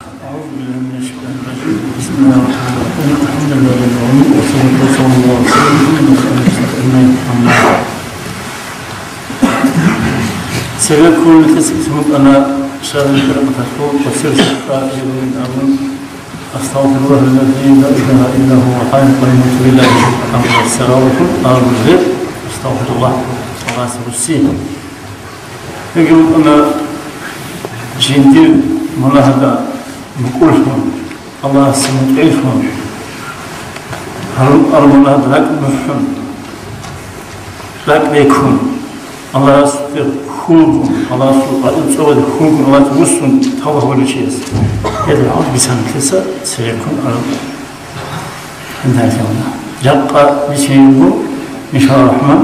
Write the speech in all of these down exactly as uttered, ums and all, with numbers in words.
أعوذ بالله من الشيطان الرجيم. بسم الله الرحمن الرحيم. الحمد لله رب العالمين. والصلاة والسلام على رسول الله وعلى آله وصحبه أجمعين. أما بعد. Цебеккун лъицӀ букӀана шагьарил хиркъаталъул ва цебесеб къайилин абун: أستغفر الله الذي لا إله إلا هو الحي القيوم وأتوب إليه. أستغفر الله. Аллагьасе русси. Гьебги букӀана жиндир мунагьалда мукӀурлъун, Аллагьасе мутӀигӀлъун, гьарун-, гьарун мунагьалда ракӀ мухӀун, ракӀ рекун, Аллагьасде хьулгун, Аллагьасул гӀадамал цӀобазе хьулгун, Аллагьасде вуссун тавба гьабулев чияс. Гьеб гьаб бицана лъица цереккун араб. Жакъа бицин буго, иншаллагь рахман.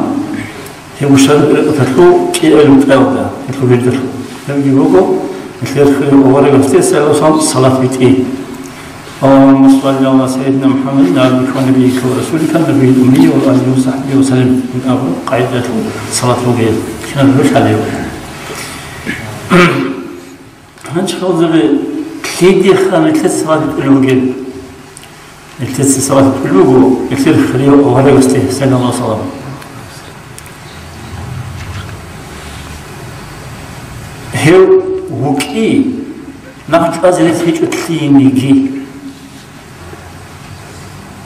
Гьеб ушараб рекъаталъул кӀиабилеб бутӀаялда, гьелъул гьелдалъун. Гьебги буго, нилъер хирияв аварагасде саллаллагьу гӀалайгьи ва саллам салат битӀи. اللهم صل على سيدنا محمد عبدك ونبيك ورسولك النبي الأمي وعلى آله وصحبه وسلم. Абу къайдалъул салат бугеб. Кинаб рухӀалев. Гьанчи халзаби лъидеха нилъеца салат битӀулеб бугеб? Нилъеца салат битӀулеб буго, нилъер хирияв аварагасде, саллаллагьу гӀалайгьи ва саллам. Гьев вукӀи нахъ чӀвазе рес гьечӀо лъиениги.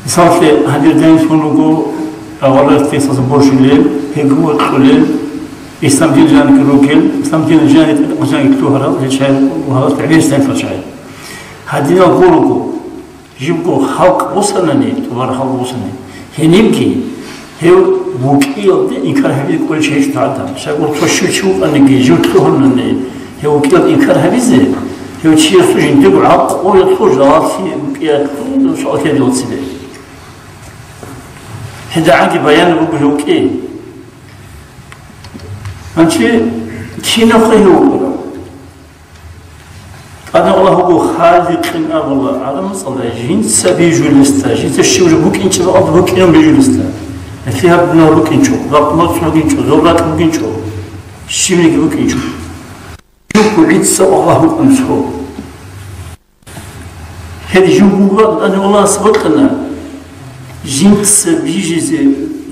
Мисалалъе, гьадин дайин лъун вуго аварагасде салат божулел, гьебги вокьулел, ислам дин жанги ругел, ислам дин жанги тӀадекъ жанги лъугьарал, гьел чагӀи ва гьалас гӀемерисел чагӀи. Гьадинал гуро руго, жибго халкъ босанани, тӀубар халкъ босани, гьенибги гьев вукӀиялде инкар гьабизе кӀолев чи гьечӀо гьадин. Щайгур цо щив чи вукӀаниги, жив лъугьанани, гьев вукӀиялде инкар гьабизе, гьев чиясул жиндирго гӀакълуялъул жалалъи букӀиялъул суал ккезе вуцине. ГьедигӀанги баян буго гьев вукӀи. Гьанчи кинавха гьев вукӀарав? ТӀадегӀанав вуго Халикъин абула гӀадамазда, жинца бижулесда, жинца щиб жо букӀинчӀеб бакӀалда букӀинаб бижулесда. Нилъер гьаб дуниял букӀинчӀо, рахъ моцӀ бугинчӀо, зоб-ракь бугинчӀо, щибниги букӀинчӀо. Жугьу гӀицӀго Аллагь вукӀун цо. Гьеб жугьула тӀадегӀанас бокьана, жинца бижизе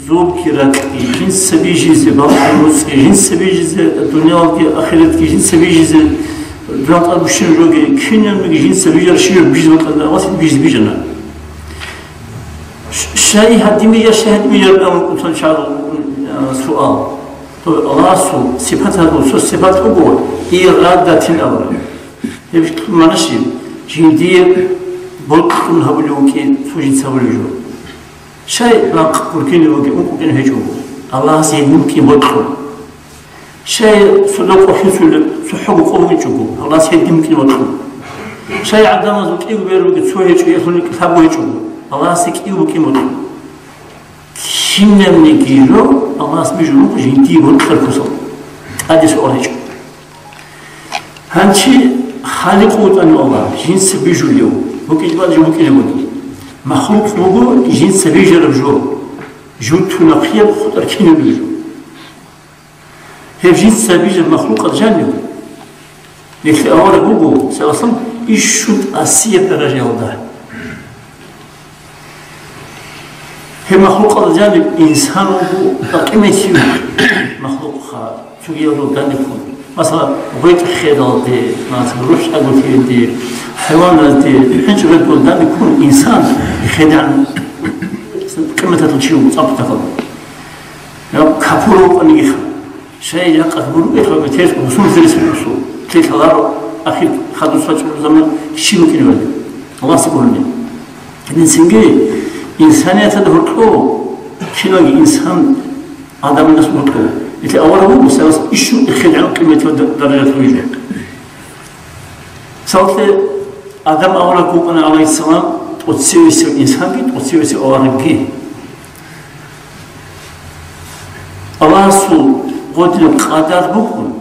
зобги ракьги, жинца бижизе балагьун рацӀцӀи, жинца бижизе дуниялги ахиратги, жинца бижизе дуниял тӀад бищун жоги, кинабниги жинца бижарав щибаб бижизе бокьана, Аллагьас бижизе бижана. Ш-, щай гьадин бижар, щай гьадин бижар абун кӀутӀичӀеб, а, суал. Аллагьасул сипаталъул цо сипат буго, ирадатин абураб. Гьеб манасиб, жиндие бокьун гьабулев вукӀин цо жинца гьабулев жо. Щай нахъ гуркинав вугев, ункъукӀинав гьечӀого, Аллагьас гьедин вукӀин бокьун. Щай цо къо хисулеб, цохӀого къо вукӀинчӀого, Аллагьас гьедин вукӀин бокьун. Щай гӀадамаз кӀиго бер бугеб, цо гьечӀо, ясулеб лъабго гьечӀого, Аллагьасде кӀиго букӀин бокьун. Кинабниги жо Аллагьас бижун буго жиндие бокьараб кусалда. ТӀаде суал гьечӀо. Гьанчи Халикъ вукӀана Аллагь, жинца бижулев, букӀинчӀеб бакӀалда жо букӀинабуни. Махлукъ буго жинца бижараб жо, жутун нахъе хутӀараб кинаб жо. Гьеб жинца бижараб махлукъат жанив? Нилъер авараг вуго, саллаллагьу гӀалайгьи ва саллам, ишшун тӀасияб даражаялда. Гьеб махлукъалда жаниб инсан вуго къиматияв махлукъха, цогиялда данде ккун. Масала, гъветӀ ххедалде, масала, ручӀ тӀагутиялде, хӀайваназде, хӀинчӀ гъветӀ данде ккун инсан хедегӀан къиматалъул чи вуго цӀакъ бутӀакъалда. Я капур вукӀаниги ха. Щай жакъа гурбехъ ва бетелъ гьусул зирис гьусул. Лъелъаларо ахир хадус вачӀараб заман щиб букӀинебали. Аллагьас гурони. Гьединцинги инсанияталда гьоркьо, киналги инсан, адамалдаса гьоркьо. Нилъер авараг вуго, саллаллагьу гӀалайгьи ва саллам, ишшун хирияв къиматияв даражат вугев. Мисалалъе, Адам авараг вукӀана, гӀалайгьиссалам, тӀоцевесев инсанги, тӀоцевесев аварагги. Аллагьасул гъодинаб къадар букӀун,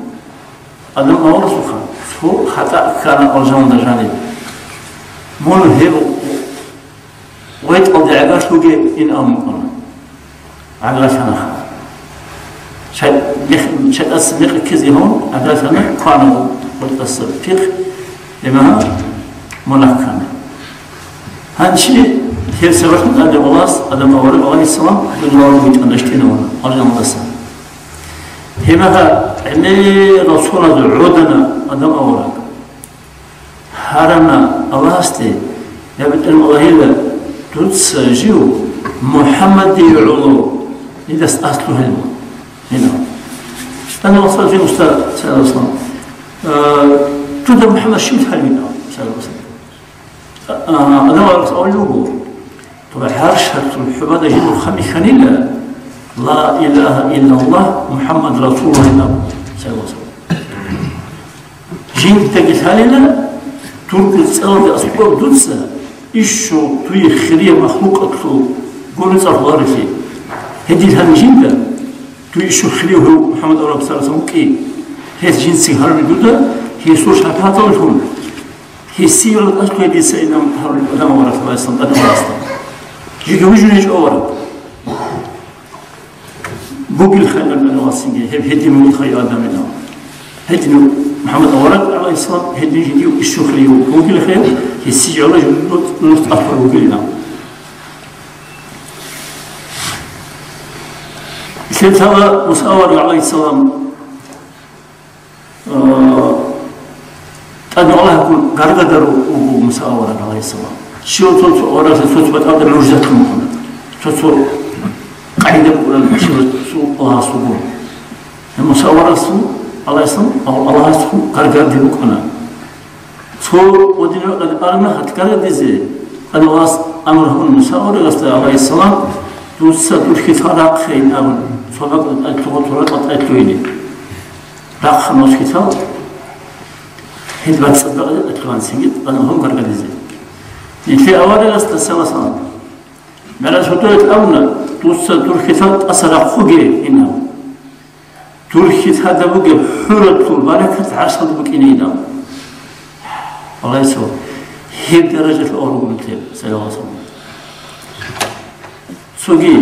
Адам аварагасухъа цо хатӀа ккана алжаналда жаниб. Мун гьеб гъветӀалде гӀагарлъуге ин абун букӀана. ГӀагарлъана. Шай-, мех-, шайтӀаца мекъи ккезе гьун, гӀагарлъана, квана гъветӀаса пихъ. Гьеб гьа, Мунагь ккана. Гьанчи гьеб сабаблъун тӀаде Аллагьас Адам авараг, гӀалайгьиссалам, дунялалде витӀана, рещтӀинавуна алжаналдаса. Гьеб мехалъ гӀемерал соналъ гӀодана Адам авараг. Гьарана Аллагьасде: «Я БетӀергьан Аллагьила, дуца жив МухӀаммадие гӀоло, гьелдаса аслу гьелмун». Гьелмун. Дана васал жив уста, саллаллагьу гӀалайгьи ва саллам. Э, дуда МухӀаммад щив лъалеб гьав, саллаллагьу гӀалайгьи ва саллам? А, а, Адам аварагас абулеб буго: «Дур гӀаршалъул хӀубада жиндир хъа бихьанила, Ла илагьа иллаллагь, МухӀаммад расулуллагь», абун, саллаллагьу гӀалайгьи ва саллам. Жиндаги лъалила, дурго цӀалги аскӀоб дуца, ишо дуе хирияб махлукъалъул гурони цӀалхъуларелъи. Гьедин лъани жинда, дуе ишо хирияв гьев МухӀаммад авараг, саллаллагьу гӀалайгьи ва саллам, вукӀи, гьес жинцаги гьарулел дуда, гьесул шапагӀаталъун. Гьесие ракӀалъ гьедиса инан гьарулеб Адам авараг, гӀалайгьиссалам, тӀадегӀанасда. Жеги вижун гьечӀо авараг. Бугел хайнаб Адам аварагасинги, гьеб гьедин мун хай Адам инан. Гьедин МухӀаммад авараг, гӀалайгьиссалам, гьедин жеги ишухъе бугел хай, гьесие гӀоло жугьутӀ тӀахӀур бугел инан. Лъетала Муса авараг, гӀалайгьиссалам, Э, тӀадегӀанасда гаргадар вуго Муса авараг, гӀалайгьиссалам. Щивав цо-цо аварагасда цо-цо батӀалда мугӀжизат букӀана. Цо-цо къагӀида букӀана, щивав цо Аллагьас вуго. Гьеб Муса аварагасул, гӀалайгьиссалам, Ал-, Аллагьасул гаргадизе букӀана. Цо гьединав тӀаде арана гьатӀ гаргадизе, тӀадегӀанас амру гьабуна Муса аварагасда, гӀалайгьиссалам, дуца дур хьитал рахъе ин абун, цо бакӀалда тӀаде лъугьа, цо бакӀалда тӀаде лъугьине. Рахъана дур хьитал, гьел бацӀцӀад бакӀалде тӀаде лъугьана цинги тӀадегӀанасул гаргадизе. Нилъер аварагасда, саллаллагьу гӀалайгьи ва саллам, мегӀраж гьудоялъ абуна: «Дуца дур хьитал тӀаса рахъуге», – ин абун. Дур хьиталда бугеб хӀуралъул баракат гӀаршалда букӀине ин абун. Аллагьасул гьеб даражалъ авараг вуго нилъер, саллаллагьу гӀалайгьи ва саллам. Цоги,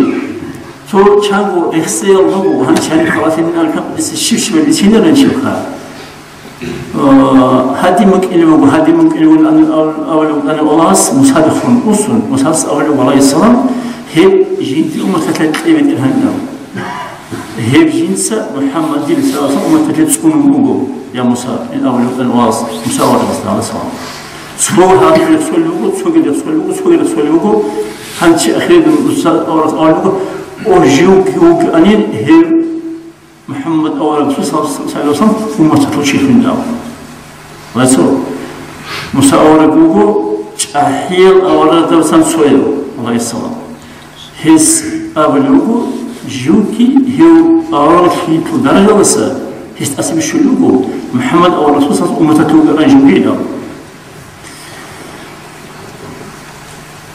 цо чанго рехсеял буго, гьанчи гьаниб халатин аркан къудиса щив-щивали бицинаран чивха. Э, гьадин букӀине буго, гьадин букӀине буго, ан-, ан-, авараг вукӀана Аллагьас Мусадехун усун, Мусас авараг, гӀалайгьиссалам, гьеб жиндир умматалъе кье БетӀергьанав. Гьеб жинца МухӀаммадил, саллаллагьу гӀалайгьи ва саллам, умматалъе цӀунун буго, я Муса, ин авараг вукӀана Аллагьас Муса аварагасда, гӀалайгьиссалам. Цо гьадин рехсолеб буго, цоги рехсолеб буго, цоги рехсолеб буго, гьанчи ахиралда Муса аварагас абулеб буго: «О, жив вукӀанин гьев МухӀаммад авараг, Расул саллаллагьу гӀалайгьи ва саллам, умматалъул чилъин дав». Расул, Муса авараг вуго чӀахӀиял аварагасдасан цояв, гӀалайгьиссалам. Гьес абулеб буго, живги гьев авараг лъугьиналъул даражалдаса гьес тӀаса бищулеб буго, МухӀаммад авараг, Расул саллаллагьу гӀалайгьи ва саллам, умматалъул вукӀаран живги гьев.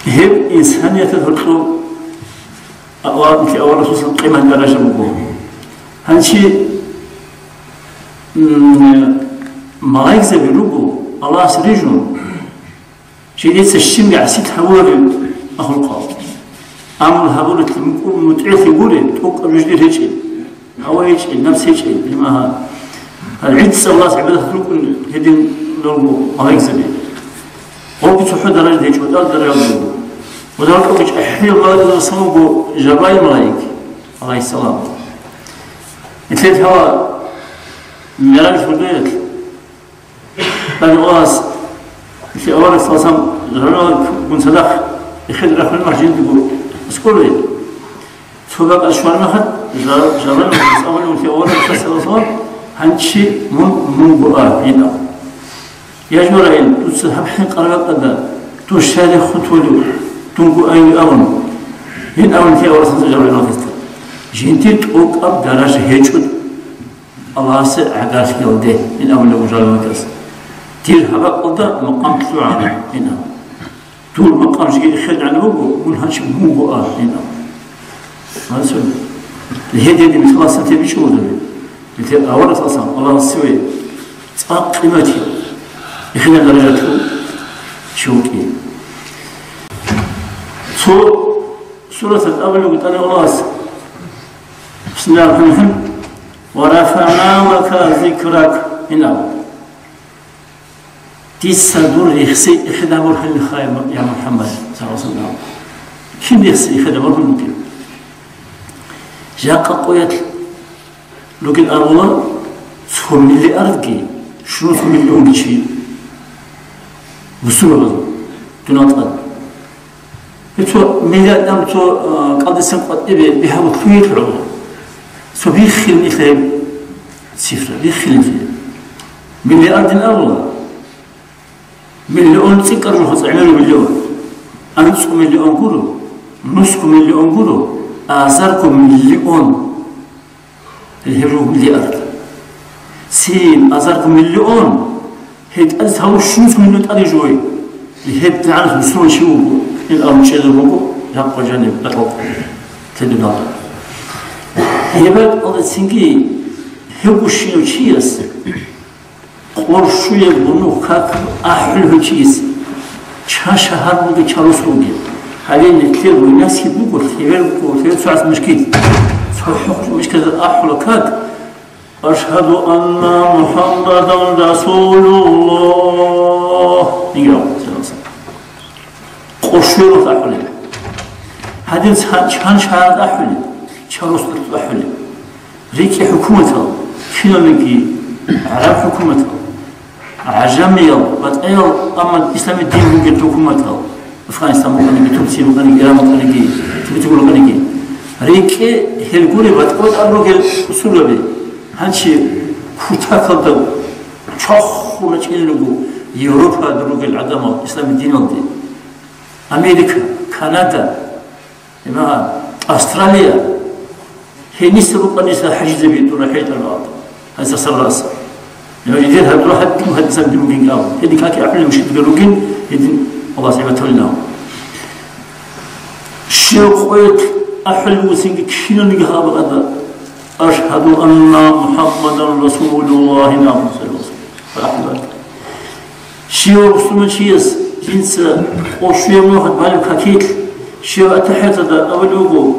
Гьеб инсанияталъул гьоркьоб Аллагьасул авараг, Расул саллаллагьу гӀалайгьи ва саллам, къимат-даража буго. Гьанчи, м, малаикзаби руго Аллагьас рижун, жидеца щибги гӀасилъи гьабуларел махлукъал. Амру гьабуралъе мукӀу-, мутӀигӀлъи гуре, тӀокӀаб жуждир гьечӀеб, гьава гьечӀеб, напс гьечӀеб, имагьа. Гьал гӀицӀцӀаб Аллагьас гӀибадат рукӀун гьедин руго малаикзаби. Гъобги цохӀо даража гьечӀо, тӀад даража буго. Ва гьоркьоб чӀахӀиял малаикзабаздасан вуго Жабраил малаик, гӀалайгьиссалам. Нилъер лъала МигӀраж гьудоялъ, тӀаде Аллагьас нилъер авараг саллаллагьу гӀалайгьи ва саллам Жабраил малаикгун цадахъ эхеде рахунеб мехалъ жиндирго аскӀове. Цо бакӀалде щвараб мехалъ, жа-, жа-, жа-, жа-, жа-, аварагас, саллаллагьу гӀалайгьи ва саллам, гьанчи мун, мунго а, гьин абун. Я Жабраил, дуца гьаб хӀинкъараб бакӀалда дун щай рехун толев, дунго айин абун. Гьин абун нилъер аварагас Жабраил малаикасда: «Жиндир тӀокӀаб даража гьечӀо Аллагьасе гӀагарлъиялде», – ин абулеб буго Жабраил малаикас. «Дир гьаб бакӀалда макъам лъугӀана», – ин абун. «Дур макъам жеги эхеде гӀаниб буго, мун гьанчи мунго а», – ин абун. Гьанже гьединги мисалалъе бичӀчӀуларо. Нилъер аварагас, саллаллагьу гӀалайгьи ва саллам, Аллагьасе цӀакъ къиматияв, эхеде даражалъул чи вукӀин. Цо сураталъ абулеб буго тӀаде Аллагьас: «Бисмиллагьир рахӀманир рахӀим. Ва рафагӀна лака зикрак», – ин абун. Дица дур рехси эхеда мургьилихъай, я МухӀаммад, саллаллагьу гӀалайгьи ва саллам. Кин рехси эхеда мургьилги? Жакъа къоялъ ругел абула, цо миллиардги щунус миллионги чи бусурбабазул дунал тӀад. Гьецо миллиард ам цо, а, кӀалдисан къватӀибе бигьабулъугьел гӀоло. Цо биххилин илъа гьеб цифра, биххилин илъа. Миллиардин абула. Миллион цӀикӀкӀар жо хоцӀа гӀемеру миллион. АнцӀго миллион гуро, нусго миллион гуро, азарго миллион. Гьеб жо миллиард. Цин азарго миллион. ГьетӀаз гьаву щунус миллион тӀаде жой. Гьеб дагӀанас мусулман чи вуго, ил абун чӀезаб буго, жакъа жаниб батӀал тедуналда. Гьеб бакӀалда цинги гьев гущинав чияс, къоршуяб гунугь как ахӀулев чияс, чан шагьар бугеб, чан рос бугеб. Гьале нилъер войнаси буго, лъебер буго, лъебер цо гӀас мушкил. Цо хӀухъ мушкилда ахӀула как, «Ашгьаду анна МухӀаммадан расулуллагь», – йигьав. Къошуялъ ахӀулеб. Гьадин ца-, чан шагьарат ахӀулеб, чан росулъ ахӀулеб. РикӀкӀи хӀукуматал, киналниги гӀараб хӀукуматал, гӀажамиял, батӀаял, амма исламид дин бугел хӀукуматал, Афганистан букӀаниги, Турция букӀаниги, Иран букӀаниги, Тибет букӀаниги. РикӀкӀи гьел гури батӀ-батӀал ругел усулаби. Гьанчи кутакалда чохуна чӀел руго Европада ругел гӀадамал исламид диналде. Америка, Канада, Имагьа, Австралия, гьениса рукъаниса хӀажизаби дура хӀетӀарал. Гьайса сарраса. Имагьа, идер гьадура гьадин гьадисан дин бугин кӀал. Гьедин каки ахӀулел мушкилги ругин, гьедин Аллагьас гӀибадаталинав. Щив къоялъ ахӀулев вугесинги киналниги гьаб ада, «Ашгьаду анна МухӀаммадан расулуллагь», – абун, саллаллагьу гӀалайгьи ва саллам. Щив мусулман чияс жинца къошуяб мухӀ балеб какилъ, щив атахӀияталда абулеб буго,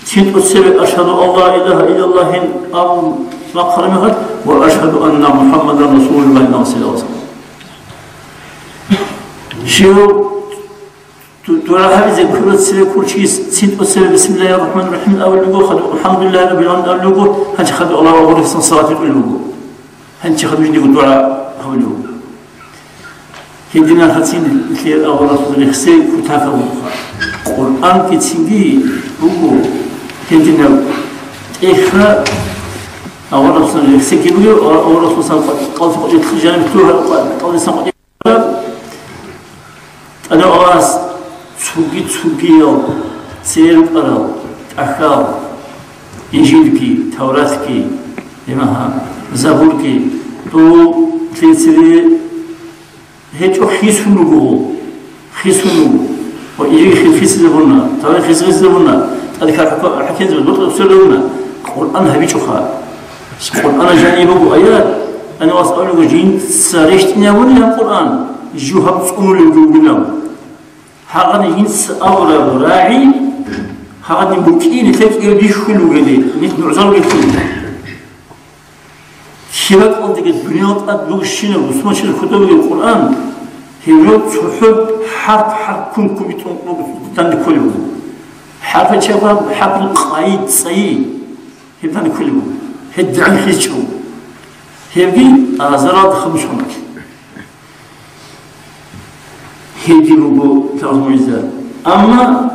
цин тӀоцебе «Ашгьаду ан ла илагьа иллаллагьин» абун бахъараб мехалъ ва «Ашгьаду анна МухӀаммадан расулуллагьин» абун, саллаллагьу гӀалайгьи ва саллам. Щив Ду-, дугӀа гьабизе ккурав цеве ккурав чияс цин тӀоцебе «Бисмиллагьир рахӀманир рахӀим» абулеб буго, хадуб «АлхӀамдулиллагьи раббил гӀаламин» абулеб буго, гьанчи хадуб Аллагьу акбар, гьесун салат гьабулеб буго. Гьанчи хадуб жиндиего дугӀа гьабулеб буго. Гьединал гьацин нилъер аварагасул рехсей кутакаб буго. Къуръанги цинги буго гьединаб тӀехьа аварагасул рехсейги буго, аварагасул сан къо-, къалъи къо-, жаниб лъугьа-, къо-, къалъи сан къо-, ТӀадегӀанас цоги-цогиял церукъарал тӀахьал, Инжилги, Тавратги, гьемагьа, Забурги, дов лъецире гьечӀо хисун руго, хисун руго. Ва Инжил хи-, хисизабуна, Таврат хис-, хисизабуна, тӀаде хӀукму-, хӀукму-, бутӀа-, бутӀа-, бутӀа-, Къуръан гьабичӀоха. Къуръана жаниб буго аят, гьанивас абулего, жинца рещтӀинабунилан Къуръан, жугьаб цӀунулев вугилан. Гьагъани жинца абураб рагӀи, гьагъадин букӀине лъекӀире бихьулев вугели, нилъ нугӀзал вихьулев. Кибакъалдеги дуниял тӀад бугебщинаб бусмачил хутӀа бугеб Къуръан, гьеб цохӀо хӀарп-хӀарп ккун кубитӀун данде кколеб буго. ХӀарпа чапа, хӀарпул къайи-цӀайи. Гьеб данде кколеб буго. Гьеб дагӀан хисчӀо. Гьебги азаралда хадур хӀамал. Гьебги буго лъалгьунизе. Амма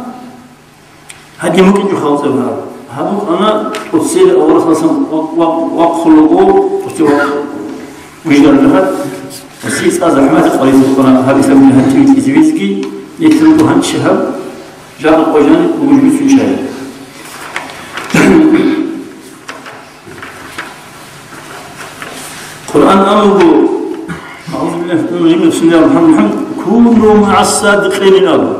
гьадин букӀинчӀо халкъ гьаб. Гьаб букӀана тӀоцебе аварагасдасан ва-, ва-, вахъулаго, тӀоцебе вахъ-, виждараб мехалъ, гьесие цӀа захӀмат къварилъи букӀана гьаб исламияб гьанчи витӀизевизги, нилъ руго гьанчи гьаб, жакъа къо жаниб бугеб бицун чӀай. Къуръан абуго, أعوذ بالله من الشيطان الرجيم، بسم الله الرحمن الرحيم، كونوا مع الصادقين абу.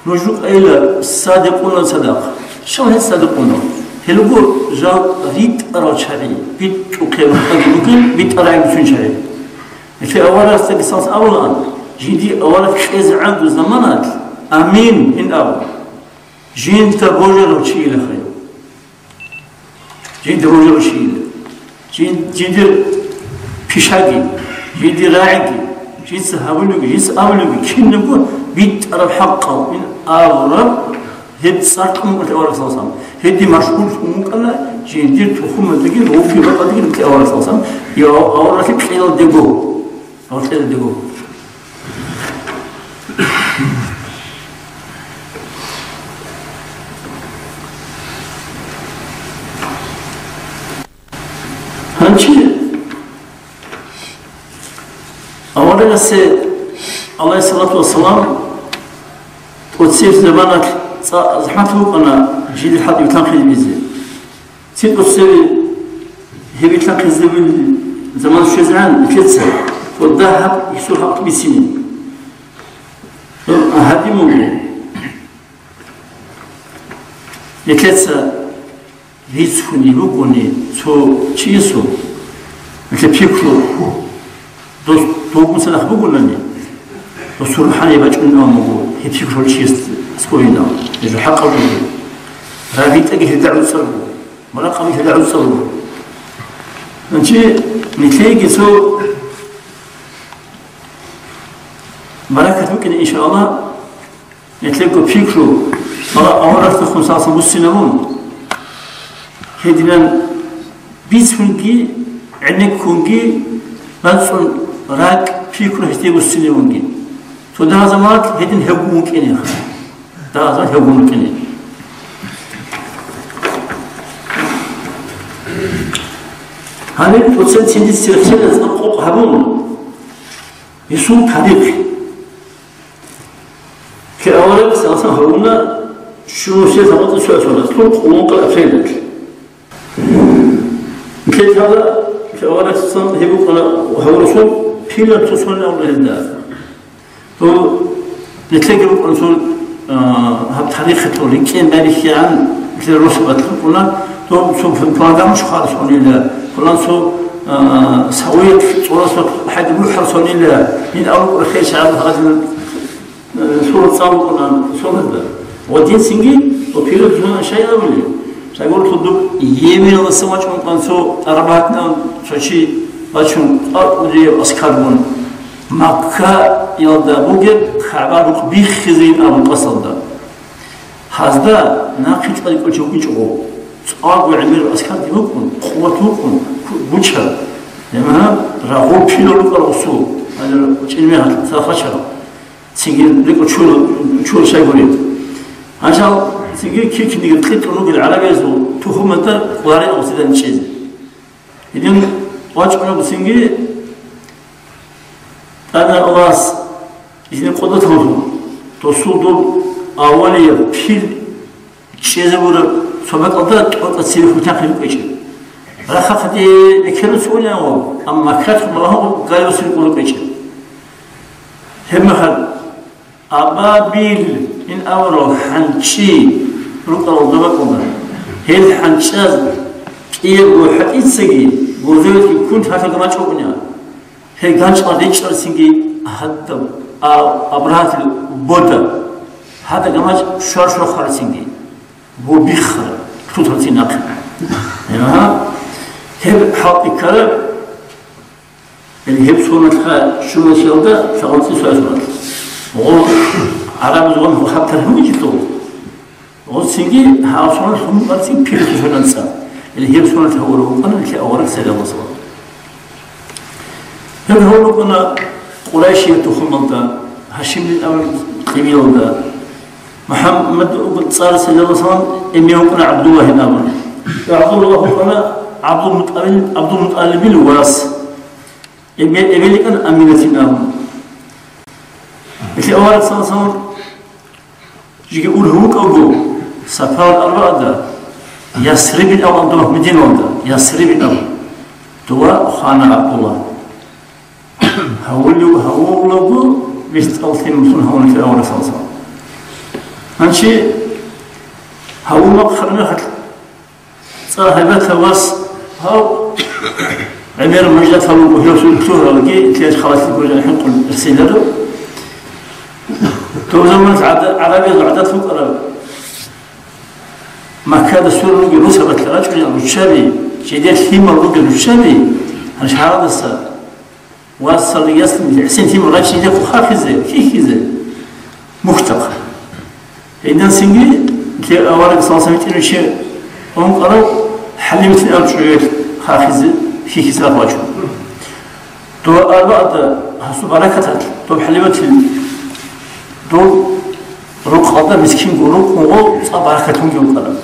Нуж рукӀайила садикъунал цадахъ. Щал гьел садикъунал? Гьел руго жал ритӀарал чагӀи, битӀухъе рухӀаги ругел битӀарай бицун чагӀи. Нилъер аварагасдаги саллаллагьу гӀалайгьи ва саллам абулаан, жиндир авараг кьезегӀанго заманалъ, амин, ин абу. Жинда божарав чийилахъе. Жинда божарав чийила. Жин-, жиндир пишаги, жиндир рагӀиги, Дица гьабулеб, дица абулеб, кинабго битӀараб хӀакъав ин абураб, гьеб цӀар кьун вукӀана аварагасдасан. Гьедин машгьурлъун вукӀана жиндир тухумалдаги, руфи-ракъалдаги аварагасдасан. Я аварагасде кьелалдего, кьелалдего. Гьанже аварагасе, гӀалайгьиссалату вассалам, тӀоцебе заманалъ цӀа-, захӀмат букӀана жидер хӀалтӀи вилълъанхъизабизе. Цин тӀоцебе гьеб вилълъанхъизабулеб заман щвезегӀан, нилъеца гьеб дагьаб гьесул хӀакъ бицине. Гьадин буго. Нилъеца рицунеб бугони цо чиясул, нилъер пикру, дос догунцадахъ бугонани, досул рухӀани бачӀунеб буго, гьеб пикру чияс аскӀовинав, гьеб жо хӀакъаб буго. РагъитӀаги гьелда гӀуцӀар буго, муракъабаги гьелда гӀуцӀар буго. Гьанже нилъееги цо баракат букӀине, иншааллагь. Нилъего пикру, ва аварагасдехун саллаллагьу гӀалайгьи ва саллам буссинабун, гьединан бицунги, гӀенеккунги бацӀцӀун ракӀ, пикру гьесде буссинабунги. Цо дагьаб заманалъ гьедин гьевгун вукӀине. Дагьаб заманалъ гьевгун вукӀине. Гьаниб тӀоцебе цинги церехъ-церехъ къокъ гьабун, гьесул тарих. Кин аварагас гьалсан гьавуна, щунусиялъ гьабатӀа цоясул аслу къуллукъа апрелалъ. Кин гьала, кин аварагасан гьеб букӀана гьавурасул пилан цосони абула гьелда. То нилъеги букӀана цо, а, гьаб тарихалъул рикӀкӀен барихьигӀан, нилъер росабалъ букӀана, то цо ф-, ф-, флангамуш хварасунила, флан цо, а, савият цӀорасул хӀаги бухӀарасунила, ин абукӀа хел шагьар гьадин, Сура цӀалукъунан соназда. Ва дин цинги, ва пират зунан шай абули. Шайгуртлъун дуб Йеменалдаса вачӀун къанцо тӀарабатна цо чи бачун къватӀулев аскаргун. Маккаялда бугеб КагӀба рукъ биххизейин абун къасалда. Гьазда нахъе чӀвади кӀочев вукӀинчӀого, цӀакъго гӀемер аскарги вукӀун, къуват вукӀун, ку-, гуча. Гьемагьа рагъул пилал рукӀарал усул, гьале чӀинмегьал, цархачарал. Цинги рекӀо чула, чула щай гуреб. Гьанжал цинги кикиниги кьитӀун ругел гӀарабиязул тухумалда къваригӀун цӀидани чӀезе. Гьедин вачӀунаб цинги тӀадегӀанас изни къотӀа тавлъун, досул доб авалияб пил чӀезабураб цо бакӀалда тӀокӀаб цеве хутахъе рукӀечӀеб. Рахъахъде бекерун цо унян вав, амма Маккат хъубалагьун гайбасул рукӀун рукӀечӀеб. Гьебмехалъ Абабил ин аварав хӀанчӀи рукӀарал доб бакӀалда. Гьел хӀанчӀаз кӀиябго хӀатӀицаги, гозоялъги ккун тӀалъа гамачӀ букӀуна. Гьел ганчӀал речӀчӀарцинги гьадаб, а, Абрагьатил бода. Гьадаб гамачӀ щвар-щвахъарцинги. Бо биххара, лъутарцин нахъе. Гьа? Гьеб хӀалкъи ккараб, яни гьеб соналъха щуналъиялда лъагъунцӀи соялъулъ. Гъо, гӀараб зугъан гьаб тархӀун бикьулъул. Гъоцинги гьаб соналъ гьумукъарцин пирхи сонанца. Или гьеб соналъ гьавурав вукӀана нилъер авараг саллаллагьу гӀалайгьи ва саллам. Гьеб гьавурав вукӀана Къурайшиял тухумалда, Гьашимил абураб къибилалда. МухӀаммад вукӀана цӀар саллаллагьу гӀалайгьи ва саллам, эмен вукӀана ГӀабдуллагь абун. ГӀабдуллагь вукӀана ГӀабдулмутӀалиб-, ГӀабдулмутӀалибил вас. Эбе-, эбел йикӀана Аминатин абун. Нилъер авараг саллаллагьу гӀалайгьи ва саллам жеги ургьун вукӀавго, сапарал арбагӀда, Ясрибил авлан дова Мединалда, Ясрибил авлан. Дова хвана ГӀабдулла. Гьавулев, гьавулаго, вистӀал лъималлъун гьавун нилъер авараг саллаллагьу гӀалайгьи ва саллам. Гьанчи гьавун вахъараб мехалъ, ЦӀа гьайбатав вас гьав гӀемер мажлаталун гьев лъугьаралги, лъиялъ халалъи гурин хӀинкъун ресиларо. Доб заманалъ гӀада-, гӀарабиял гӀадат букӀараб, Маккада сверун ругел росабалъ рачӀунел руччаби, жидер лъимал ругел руччаби, гьанже гьарадаса Васал ясни гӀисин гьимал гъанчи гьеб хахизе, хихизе, мухьдахъ. Гьединлъидал цинги, лъе авараг саллаллагьу гӀалайгьи ва саллам витӀинав чи ункъарав ХӀалиматил абчӀуялъ хахизе, хихизе рахъ бачун. Дова арбагӀатда гьасул баракаталъ, доб ХӀалиматил, доб рукъалда мискинго рукъунгъо цӀа баракат унги ункъана.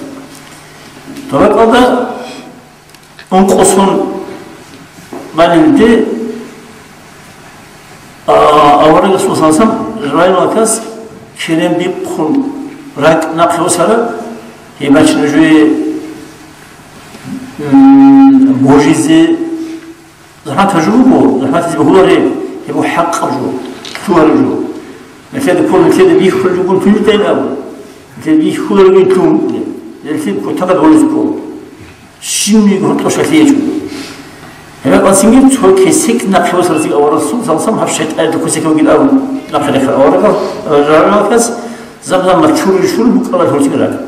Доб ракӀалда ункъо сон балелде, а, аварагас, васалсам, жавабалкас керен бихъун ракӀ нахъе васара, гьеб бачӀина жуе, м, божизе, захӀмат гьажу буго, захӀматизе бегьуларе, гьеб хӀакъаб жо, лъугьараб жо. Нилъеда ккола, нилъеда бихьулеб бугун тунитӀен абу. Нилъеда бихьулареб лъугьун, нилъеда кутакаб гьоризго. Щибниги гьоркьоб шалъиячӀого. Гьеб къасингир цо кесек нахъе васарцин авараг Расул саллаллагьу гӀалайгьи ва саллам гьаб шайтӀаялда кусекавгин абун нахъе рехар аварагас, жавабалкас, замзамалъ чури-чури букӀарал гьоркьоб ракӀ.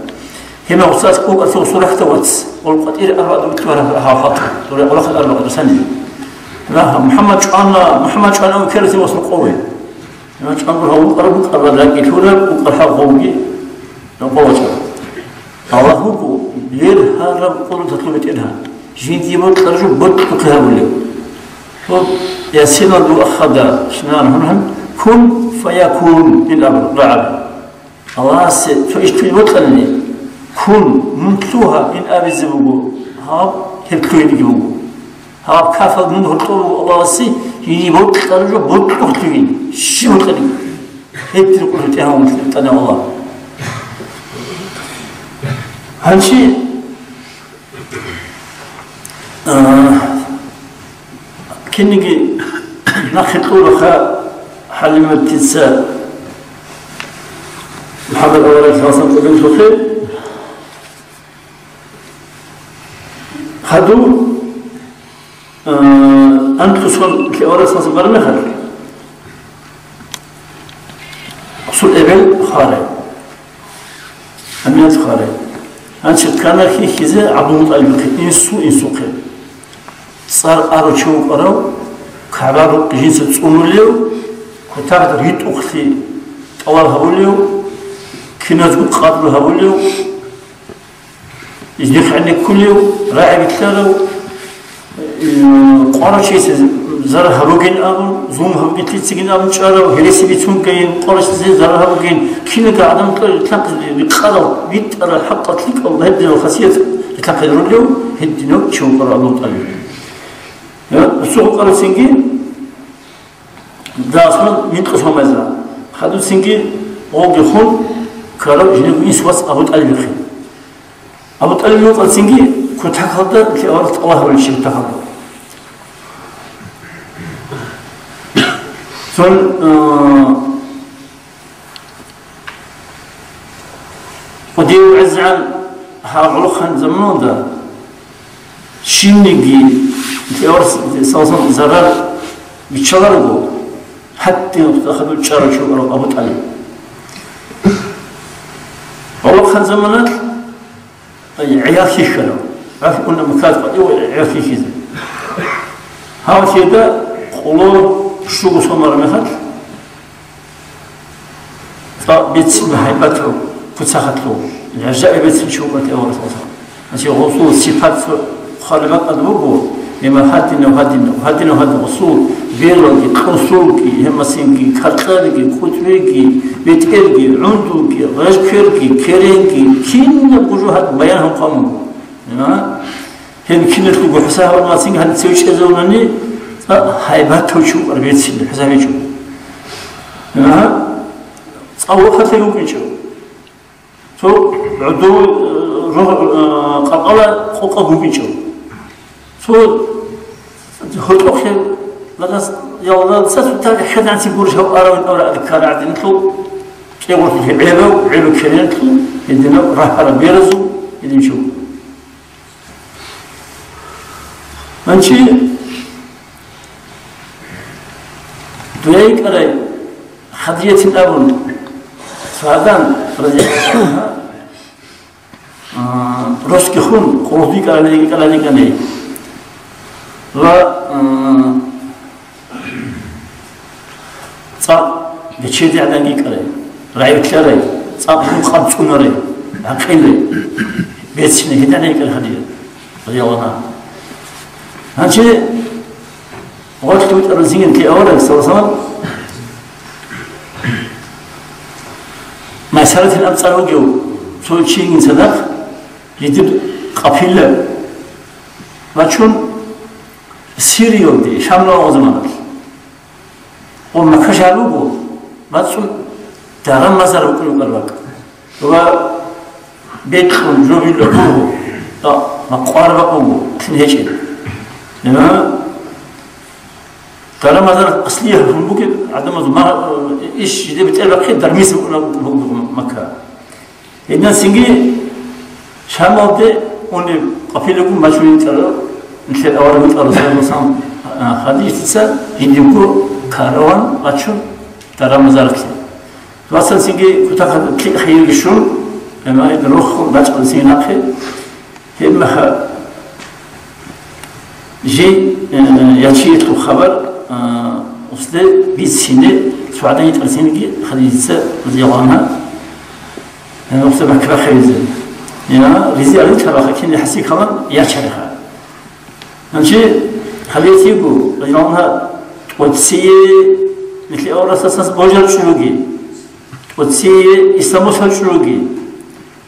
Гьеб гьеб гьоркьоб гьоркьоб сурахьда вац, къолкъатӀире арбагӀда витӀ вара гьав хатӀ, дуре къулахъе арбагӀда дусани. Ва МухӀаммад чӀвана, МухӀаммад чӀвана укерасин васун къове. Ва чӀван гьав вукӀараб букӀараб ракӀи лъураб, вукӀар гьав гъовги, раб гъовачӀа. Аллагь вуго, бергьараб къудраталъул БетӀергьан, жиндие бокьараб жо бокьухъе гьабулев. Гьоб Ясиналда ахада, шнан гьунан, «Кун фаякун», ин аб-, рагӀаби. Аллагьасе цо иш лъугьин бокьани, «Кун, мун лъугьа», ин абизе буго, гьаб гьеб лъугьинеги буго. Гьаб кафал мун гьоркьоб буго Аллагьасе, жиндие бокьараб жо бокьухъе лъугьин, щиб гьоркьаниги. Гьеб дир къулъу тӀегьавун лъугьин тӀадегӀан Аллагь. Гьанчи, а, кинниги нахъе кьураха ХӀалиматица МухӀаммад авараг саллаллагьу гӀалайгьи ва саллам къулинлъухъе. Хадув, а, анкьусон лъе авараг саллаллагьу гӀалайгьи ва саллам бараб мехалъ, гьесул эбел хварай. Аминат хварай. Гьанчи ккана хьихьизе ГӀабдулмутӀалибихъе, инсу-инсухъе. ЦӀар арав чи вукӀарав, КагӀба рукъ жинца цӀунулев, кутакалда ритӀухълъи тӀалаб гьабулев, киназго къадру гьабулев, гьесухъ гӀенеккулев, рагӀи билълъарав, Э, къварачиясе зарал гьабугин абун, зулму гьабугин, лъицаги абун чӀарав, гьереси бицунгейин, къварачиясе зарал гьабугин, киналго гӀадамал рилълъанхъизе рикъарал, витӀарал, хӀакъалъ лъикӀал гьединал хасият рилълъанхъизе рулев, гьединав чи вукӀарав ГӀабдулмутӀалиб. Э, гьесухъ вукӀарав цинги, дагьаб микьго сон байза. Хадуб цинги гъолги хун ккарав жиндирго инсу-вац Абу ТӀалибихъе. Абу ТӀалиб вукӀарав цинги кутакалда лъе авараг тӀалаб гьабулев чи кутакалда. Цо, э, къудияв гӀезегӀан гьаб гӀолохъанчи заманалда щибниги лъе авараг саллаллагьу гӀалайгьи ва саллам зарал биччаларого, гьадин хадуб чӀарав чи вукӀарав Абу ТӀалиб. ГӀолохъанчи заманалъ гӀиял хьихьана. ГӀафуна мукад къватӀив гӀиял хьихьизе. Гьав лъеда къоло щуго сон бараб мехалъ, цӀакъ бецин гьайбатав куцахъалъув, гӀажаиб бецин чи вукӀана тӀе варас гьасул. Гьанже гьасул сипат хъвалеб бакӀалда буго, гьеб гьадинав, гьадинав, гьадинав, гьадинав гьасул белалги, кьурсулги, гьебмасинги, каркьариги, кӀутӀбиги, бетӀерги, гӀундулги, гъеж-кверги, керенги, кинабго жо гьадин баян гьабун хъван буго. А? Гьеб киналъулго хӀисаб гьабун, мацин гьанив цеве чӀезавунани, цӀакъ гьайбатав чи вукӀараб бецин хӀисаб гьечӀо. А? ЦӀакъ вахъалъи вукӀинчӀо. Цо гӀодов, э, рогь-, э, къаркъала къокъаб вукӀинчӀо. Цо гьоркьохъе лагъас ялда цо цо тӀаде хӀеданцин гурищ гьав аравин авра ккана гӀадинлъул, кӀегъурлъи гӀебав, гӀелу керенлъул, гьединав рагьараб беразул гьединчӀо. Гьанчи дуе йикӀарай хадриятин абун, цо гьадан, разияллагьу гӀангьа, а, росги хун, къуллукъ йикӀарай, йикӀарай, йикӀарай. Ва, а, БечедигӀадан йикӀарай, рагӀи ккарай, цӀакъ къабцӀунарай, гӀакъилай, бецина гьедигӀадан йикӀарай Хадижат, радияллагьу гӀангьа. Гьанже гъорлъ витӀарав зингинлъи авараг, саллаллагьу гӀалайгьи ва саллам, Майсаратил анцӀар вугев цо чиин цадахъ, жидер къапила вачун, Сириялде, Шамалъ заманалъ. Ва Макка жал руго, бацӀцӀун даран-мазар букӀун букӀараб бакӀ. Ва бекьун, жо-билла гуро, а, макъвар бакӀ буго, лъим гьечӀеб. Гьеб даран-мазар аслияб гьун бугеб, гӀадамазул ма-, иш жиде бетӀер бахъи дармис букӀуна буго Макка. Гьединасинги Шамалде унеб къапилагун бачун витӀарав, нилъер авараг витӀарав Саибасан, а, Хадижатица жиндирго караван бачун даран-мазарлъи. Васасинги кутакалъ лъикӀ хӀириги щун, гьемагьид рохун бачӀарасинги нахъе, гьеб меха Жей, э, ячиялъул хабар, э, усле бицине цогӀадан йитӀарасинги Хадижатица, радияллагьу гӀангьа, э, усле баккарахъе везе. Я, ризе алил чараха, кине хӀасил калан ячариха. Гьанже Хадижатиго, радияллагьу гӀангьа, тӀоцее нилъер аварагасдасан божарчӀуги, тӀоцее исламалъул чӀуги,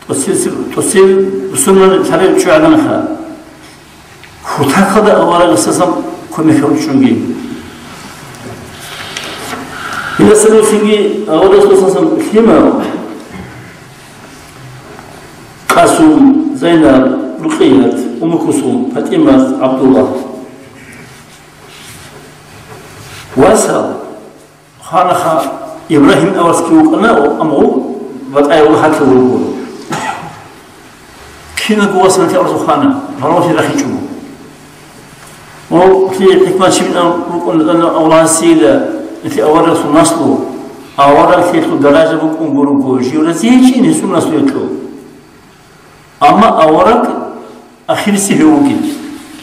тӀоцеб-, тӀоцеб бусурман лъарав чӀугӀаданаха. Кутакалда аварагасдасан кумек гьабичӀоги. Гьелдасан цинги аварагасдасан лъимал: Къасум, Зайнаб, Рукъият, Умму Кулсум, ПатӀимат, ГӀабдулла. Васал. Хванаха, Ибрагьим аварагасги вукӀана, амма гъов батӀаяб гьалъул вуго. Киналго васал нилъер аварагасул хвана, гьалмагълъи рахичӀого. Гьелъие хӀикмат щиб букӀун, Аллагьасила нилъер аварагасул наслу, авараглъиялъул даража букӀун гурого, жив разилъичӀин гьесул наслуялъул. Амма авараг ахирисев гьев вугин.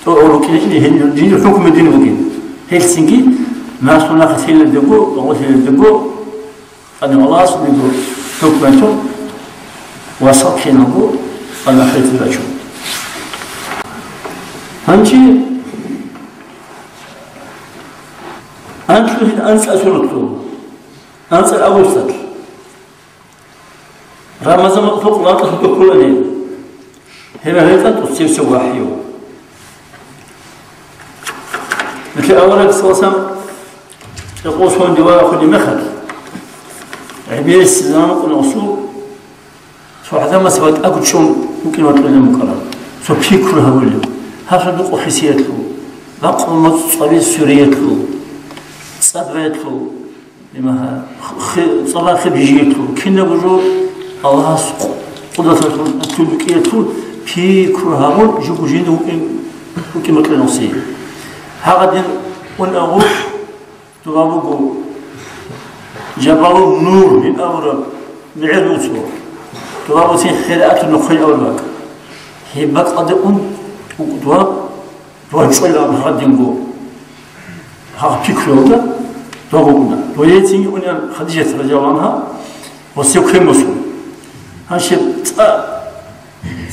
ТӀогӀол рукӀине гьенив, динил хӀукму дин бугин. Гьелъ цинги наслу нахъе лъелелдего, гъо лъелелдего, къани Аллагьас буго хӀукму тун, васал киналго къани ахирисев рачун. Гьанже анлъго гьел анцӀа суралъул, анцӀа августалъ. Рамазан вакъталъ Къуръан тӀахьдухъулани, гьеб гьеб тӀад тӀоцебесеб вахӀю. Нилъер авараг, саллаллагьу гӀалайгьи ва саллам, рекъон сондив вахъуни мехалъ, гӀемерисеб заман букӀуна гъосул, цо гӀадамас ватӀаго чӀун вукӀин ватӀунеб букӀараб, цо пикру гьабулев, гьаб цо дукъу хисиялъул, бакъ-моцӀ цӀалил суриялъул, цӀадбаялъул, Имаха, хи-, цӀалахъе бижиялъул, кинабго жо Аллагьас къу-, къудраталъул, лъугьиялъул пикру гьабун, жугьу жинда вукӀин, вукӀин букӀин гъосие. Гьагъадин ун агъур дуба буго, Жабалун Нур гьин абураб мегӀер буцо. Дуба буцин хӀериатул нухъай абураб бакӀ. Гьеб бакӀалде ун дуба БорчӀулеб гьадинго гьаб пикруялда догуна. Доецинги унян Хадижат радияллагьу гӀангьа ва севквемусун. Гьанже цӀа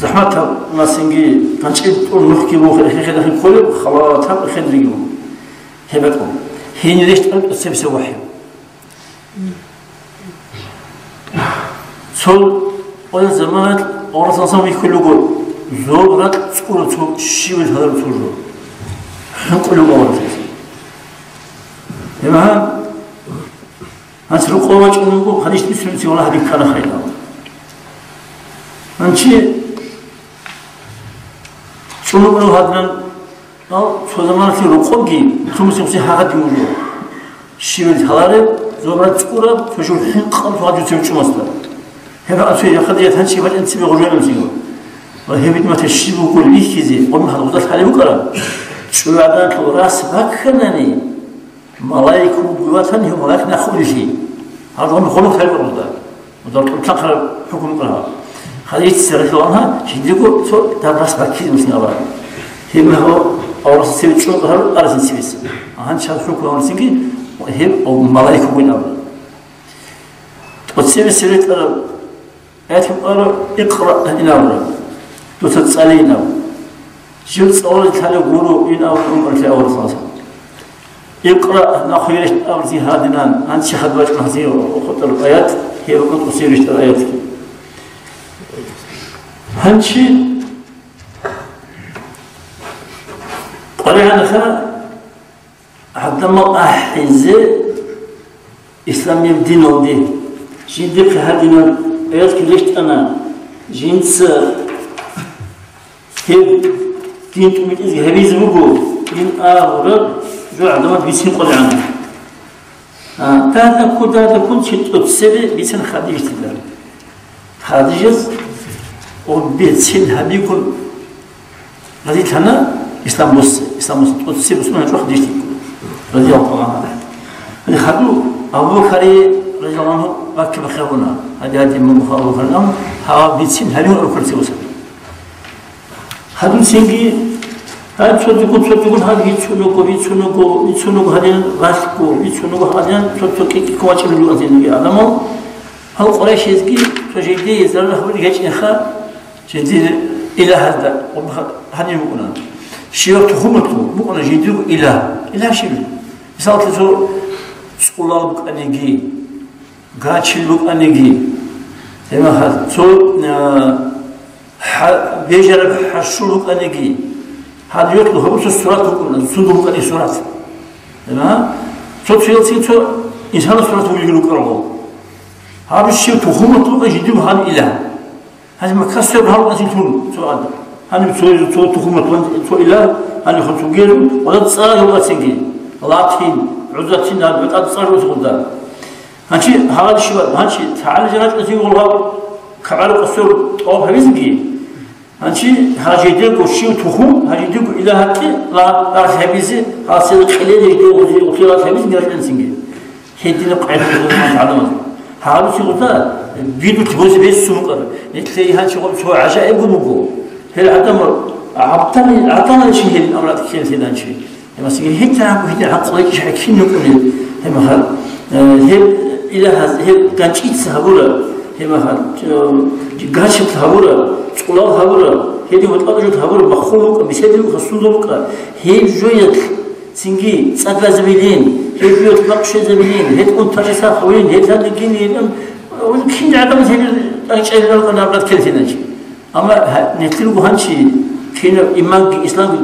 захӀматаб насинги ганчӀил тӀур нухги вух эхе-хе дахъин кколеб, халатаб эхедриги вух. Гьеб бетӀун. Гьенир рещтӀараб тӀоцебесеб вахӀю. Цо къоял заманалъ Аллагьас вихьулего, зоб ракь цӀураб цо щивел гьалараб цо жо. ХӀинкъулев Аллагьас. Гьеб гьанже рукъов вачӀун вуго, гьанищ бицунеб цевала гьадин ккана хайдал. Гьанже цӀунукъав гьадинан Ал цо заманалъе рокъобги, цо мусихъси гьагъадин вуго. Щивел гьалареб, зоб ракь цӀураб, цо жо хӀинкъаб цо гьадин цеве чӀумасда. Гьеб асуе яхъаде ятанчи бачӀин цебе гъужуй амсиго. Ва гьеб битӀматаб щиб буго бихьизе, гъоркьа гъозалъ гьалеб букӀараб. ЧӀугӀаданлъул рас бакканани, малаик вугев ватани, гьев малаик нахъулелъи. Гьал гъоркьа гъоло хӀалбаралда. Мудар тӀутӀахъараб хӀукму кьуна. Хадица рахиланха жиндирго цо дабрас баккизе мусин абараб. Гьеб мехалъ аварагас цеве чӀун гьарун арасин цевеса. Гьанчал хӀукму аварагасинги гьеб малаик вугин абураб. Цебесеб ритӀараб аят букӀаро: «Икъра», инабра, дуца цӀале инаб. Жив цӀалулел лъалеб гуро инаб умарлъи аварасалса. «Икъра», нахъе рещтӀ абурзи гьадинан, гьанчи хадбачӀун гьазие хутӀараб аят, гьеб букӀун цебесеб рещтӀараб аятги. Гьанчи къваригӀанаха гӀадамал ахӀизе исламияб диналде. Жиндихъе гьадинаб аятги рещтӀана, жинца гьеб дин тӀумитӀизе гьабизе буго, дин абураб жо гӀадамал бицин къваригӀана. А, дада-ккун, дада-ккун, чи тӀоцебе бицин хадижлъидал. Хадижаз гъоб бицин гьабигун разилъана ислам боссе, ислам боссе тӀоцебе бусурман чӀухӀ дижлъидал, разияллагьу тагӀала гӀангьу. Гьаниб хадув Абу Бакари, разияллагьу гӀангьу, баккибахъе гьабуна. Гьади, гьади, мун буха Абу Бакарилан, гьав бицин гьабигун Абу Бакар цеве вуссана. Гьадин цинги, гьай, цо дигун, цо дигун, гьай, бицун руго, бицун руго, бицун руго, гьадин ралъго, бицун руго, гьадин цо-цо кӀи-кӀи ккун вачӀунел руго цинги гӀадамал. Гьал къурайшизги цо жиндие зарал гьабулел гьечӀинха, жиндир илагьазда гьанир букӀуна. Щиваб тухумалъул букӀуна жиндирго илагь. Илагь щиб? Мисалалъе, цо цӀулал букӀаниги, гачил букӀаниги, гьебмехалъ цо, а, хӀа-, бежараб хӀарщул букӀаниги, гьадиялъул гьабуцал сурат букӀуна, цунго букӀани сурат. Гьебмехалъ цо-цоял цин цо инсанасул сурат бугелги рукӀарал. Гьаб щив тухумалъул букӀана жиндирго гьаниб илагь. Гьанже Маккасуяб гьарун асилъун цо ада. Гьаниб цо, цо тухумат ван, цо илагь, гьаниб хъуцугел, гъода цӀар гьев ацинги. Латин, ГӀузатин, гьаб бетӀа цӀар гьев гъода. Гьанчи гьагъал щивал, гьанчи тагӀализе рачӀунси гъол гьав кагӀар къасур тӀов гьавизеги. Гьанчи гьажидего щив тухум, гьажидего илагь гьатӀи, ла, рагъ гьабизе, гьасил къилелиги гъузи, ухила гьабизеги рачӀунсинги. Гьединаб къагӀида буго гӀадамазда. Гьаб цигъута бидулъ бозе бессун букӀара. Нилъее гьанчи гъоб цо гӀажаиб буго. Гьел гӀадамал гӀабдани-, гӀабдаларищин гьел амрат ккеллъи данчи. Гьемасиги гьитӀа гьабу, гьитӀа гьаб къулайчӀищ гьекин рукӀунел. Гьемахал, э, гьеб илагьаз, гьеб ганчӀица гьабура, гьемахал, э, гачилъ гьабура, цӀулал гьабура, гьедин ватӀалажут гьабура, маххул букӀа, беседил букӀа, сунда букӀа. Гьеб жоялъ Цинги цӀадазабилин, гьеб бакъ щвезабилин, гьеб унтарчи сахавин, гьеб гьанигин, гьеб ун кин гӀадамаз гьеб тӀанчӀелал къанагъат ккеллъиначи. Амма гьа-, нилъерго гьанчи кинаб иманги исламги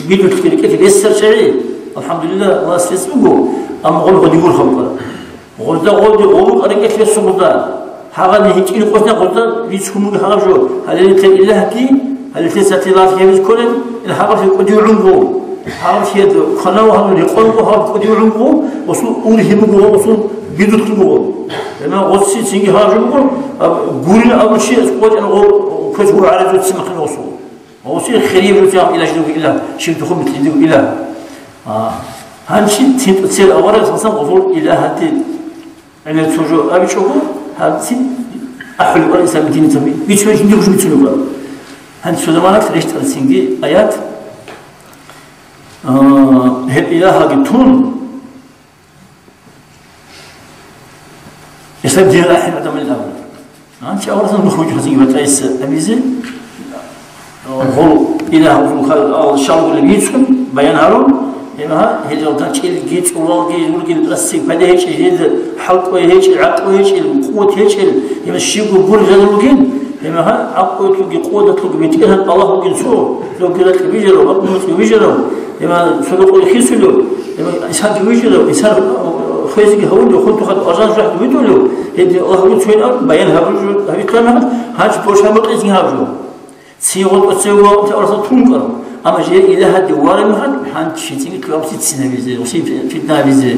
бидулъги рекӀелъе бесар чагӀи, алхӀамдулиллагь, Аллагьас рес буго, амма гъол гъодигур халкъа. Гъозда гъоги гъолукъа рекӀелъ бесун гъозда. Гьагъани гьитӀин къосна гъозда рицун буго гьагъаб жо. Гьале нилъер илагьги, гьале нилъер сатилалъи гьабиз кколел, ил гьабалъе кӀудив гӀунго. Гьабалъе кванав гьабун рекъон буго, гьаб кӀудив гӀунго, осул ургьи буго, осул бидулъ буго. Гьебмехалъ гъоцци цинги гьаб жо буго, аб-, гурин абурчи кӀочӀан гъо-, квеш гьур гӀаризуцин махъин осул. Осул хирияб жо цигӀан илажи буго ила, ширдухъун битлъи буго ила. А, гьанчи цин-, цер авараг сасан осул илагьати. ГӀемер цо жо абичӀого, гьабцин ахӀулеб ва исламидиница бицунеб жиндир жо бицунеб. Гьанже цо заманалъ рещтӀарацинги аят, а, гьеб илагьаги тун, исламидин рахӀин гӀадамал абула. Гьанже аварасан нух вугев гьазинги батӀайса абизе, Гъол илагь гьезул хал-, ал-, щалгули бицун, баян гьарун, гьеб гьа-, гьезул ганчӀилги, цӀулалги, гьезулги расси пайда гьечӀел, гьезда хӀалкӀвей гьечӀел, гӀакълу гьечӀел, къуват гьечӀел, гьеб щибго гур гьезулгин, гьеб гьа-, гӀакълуялъулги къуватлъулги БетӀергьан Аллагь вугин цо, зогги ракьи бижарав, бакъ муцӀи бижарав, гьеб гьа-, цо рокъой хисулев, гьеб гьа-, исаги вижарав, иса, э, хвезеги гьавулев, хутухъад ажан жахӀ витӀулев, гьеб Аллагь вугин цойин абун, баян гьабураб жо, гьабитлъана гьаб, гьанже бошаб букӀинги гьаб жо. Цин гъотӀа цеве валкьулъи авараса тункъарав. Амма жер илагьаде вараб мехалъ, гьанчи цинги ккараб цицинабизе, гъуси фитнабизе.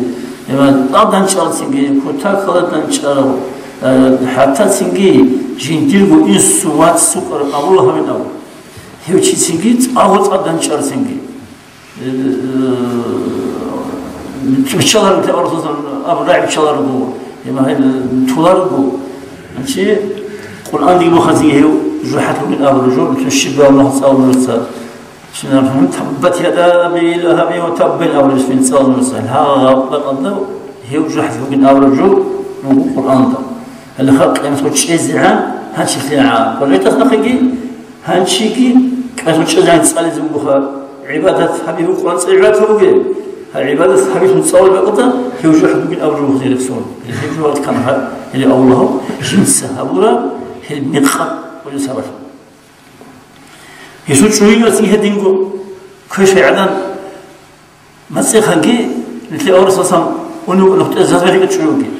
Гьебмехалъ тӀадан чӀарцинги, кутакалда чӀарав, э, хӀатта цинги жиндирго инсу вац сукъараб абула гьавин абу. Гьев чи цинги цӀакъго тӀадан чӀарцинги. Э, э, биччаларго, те Аллагьас абураб рагӀи биччаларго, гьеб гьел туларго. Гьанчи Къуръан дигбухъазе гьев жужахӀат бугин абураб жо, мисал, щибаб Аллагь цӀалулеб нуца. Бисмиллагьир рахӀманир рахӀим. Таббат яда аби лахабин ва табб абураб бисмилла цӀалулеб нуца. Гьагъаб бакӀалда гьев жужахӀат бугин абураб жо буго Къуръанда. Гьале халкъ къиямасго чӀезегӀан гьанчилъи гӀа. Ва гьетӀахъ нахъеги гьанчиги къиямасго чӀезегӀан цӀализе бугоха, гӀибадат гьаби букӀун цӀигӀрат бугеб. Гьа гӀибадат гьабилъун цӀалулеб бакӀалда гьев жо хӀадугин абураб буго гьересун. Гьеб жо ватӀ кан гьа-, гьеле Аллагьу жинца гьабура, гьел мекъаб гьури сабаблъун. Гьесул чӀужугӀаси гьединго квешай гӀадан. МацӀихъанги нилъер аварагасдасан унев нухтӀе зазбарикӀа чӀужуги.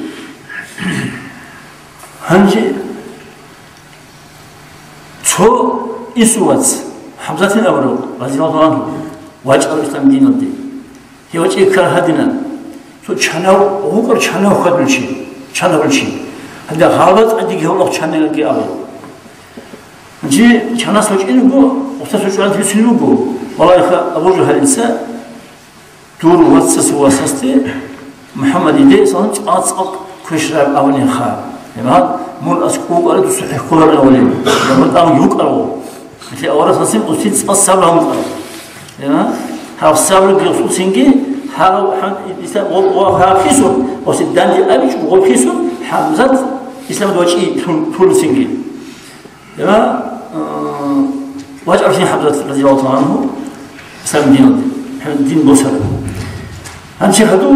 Гьанже цо инсул вац, ХӀамзатин абурав, разияллагьу гӀангьу, вачӀарав ислам диналде. Гьев вачӀине ккараб гьадинан. Цо чанав, гъукъар чанав хьвадулев чи, чанав чи. Гьанже гьалбацӀ гӀадиги гьавлахъ чанилги абула. Гьанже чанас вачӀинаго, гъусас вачӀарав бицунеб буго, валлагьиха, Абу Жагьлица, дур вацасул васасде МухӀаммадиде, салам, цӀакъ-цӀакъ квешараб абунеха. Гьебмагьад мун аскӀов вукӀарав дуца хӀехьоларин абулеб. Гьебмагьад абун йукӀарав. Нилъер аварагасдасан гъосин цӀакъ сабру гьабун вукӀарав. Гьебмагьад гьаб сабруги гъосул цинги, гьав-, гьав-, ислам ва, ва гьаб хисун, гъосин данде абичӀо гъоб хисун, ХӀамзат исламалде вачӀи лъун-, лъула цинги. Ва, э, вачӀарав чи ХӀамзат, разияллагьу гӀангьу, ислам диналде, дин босарав. Гьанже гьадув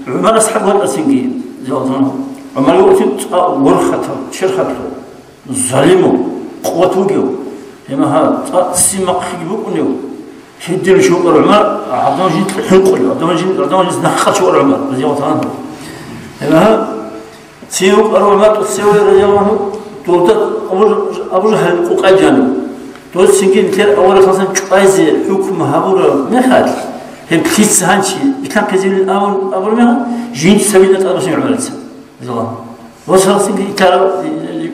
ГӀумар асхӀаб вачӀарав цинги, разияллагьу гӀангьу. ГӀумар вукӀарав чи цӀакъ ворхатав, черхатав, залимав, къуват вугев, гьебмагьад цӀакъ симахъги букӀунев, гьединав чи вукӀарав ГӀумар, гӀадамал жинда хӀинкъулев, гӀадамал жин-, гӀадамал жинца нахъа чи вукӀарав ГӀумар, разияллагьу гӀангьу. Гьебмагьад Цин вукӀарав ГӀумар тӀоцеве, разияллагьу гӀангьу, дурда Абу-, Абу Жагьлил къукъай жанив. Дос цинги нилъер аварагасдасан чӀвазе хӀукму гьабураб мехалъ, гьеб лъица гьанчи, итан хъизилин абун абураб мехалъ, жинца цеве тӀад босин ГӀумарица, разияллагьу гӀангьу. Ва сарасинги итарав,